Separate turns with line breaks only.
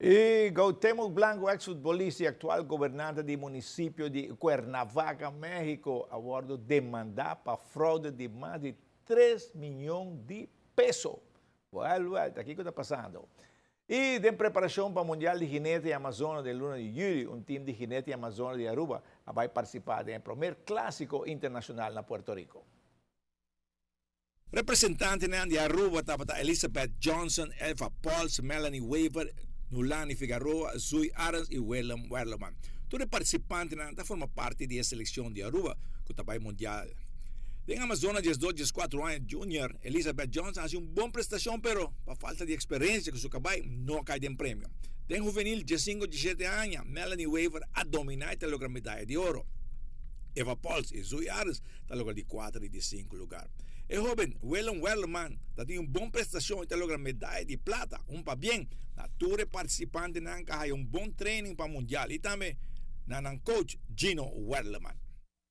Y Cuauhtémoc Blanco, ex-futbolista y actual gobernante di municipio di Cuernavaca, Mexico, a wordo demanda pa fraude di mas di 3 miyon di peso. Well, well, kico ta pasando? Y den preparacion pa Mundial di Jinete y Amazona den luna di juli, un team di Jinete y Amazona di Aruba ta bay participa den prome clasico internacional na Puerto Rico.
Representante di Aruba tabata Elizabeth Johnson, Elva Pauls, Melanie Weaver, Nulani Figueroa, Zui Arens y Willem Werleman. Tur e participantenan ta forma parti di e seleccion di Aruba, cu ta bay Mundial. Den Amazona 12, 14 aña junior, Elizabeth Johnson a haci un bon prestacion, pero pa falta di experiencia cu su cabay, no a cay den premio. Den juvenil 15, 17 aña, Melanie Weaver a domina y ta logra medaya di oro. Eva Pauls y Zui Arens ta logra di 4 y di 5 lugar. E hoben Willem Werleman tin un bon prestacion y ta logra medaya di plata, un pabien na tur participantenan cu a haya un bon training pa Mundial y tambe na nan coach Gino Werleman.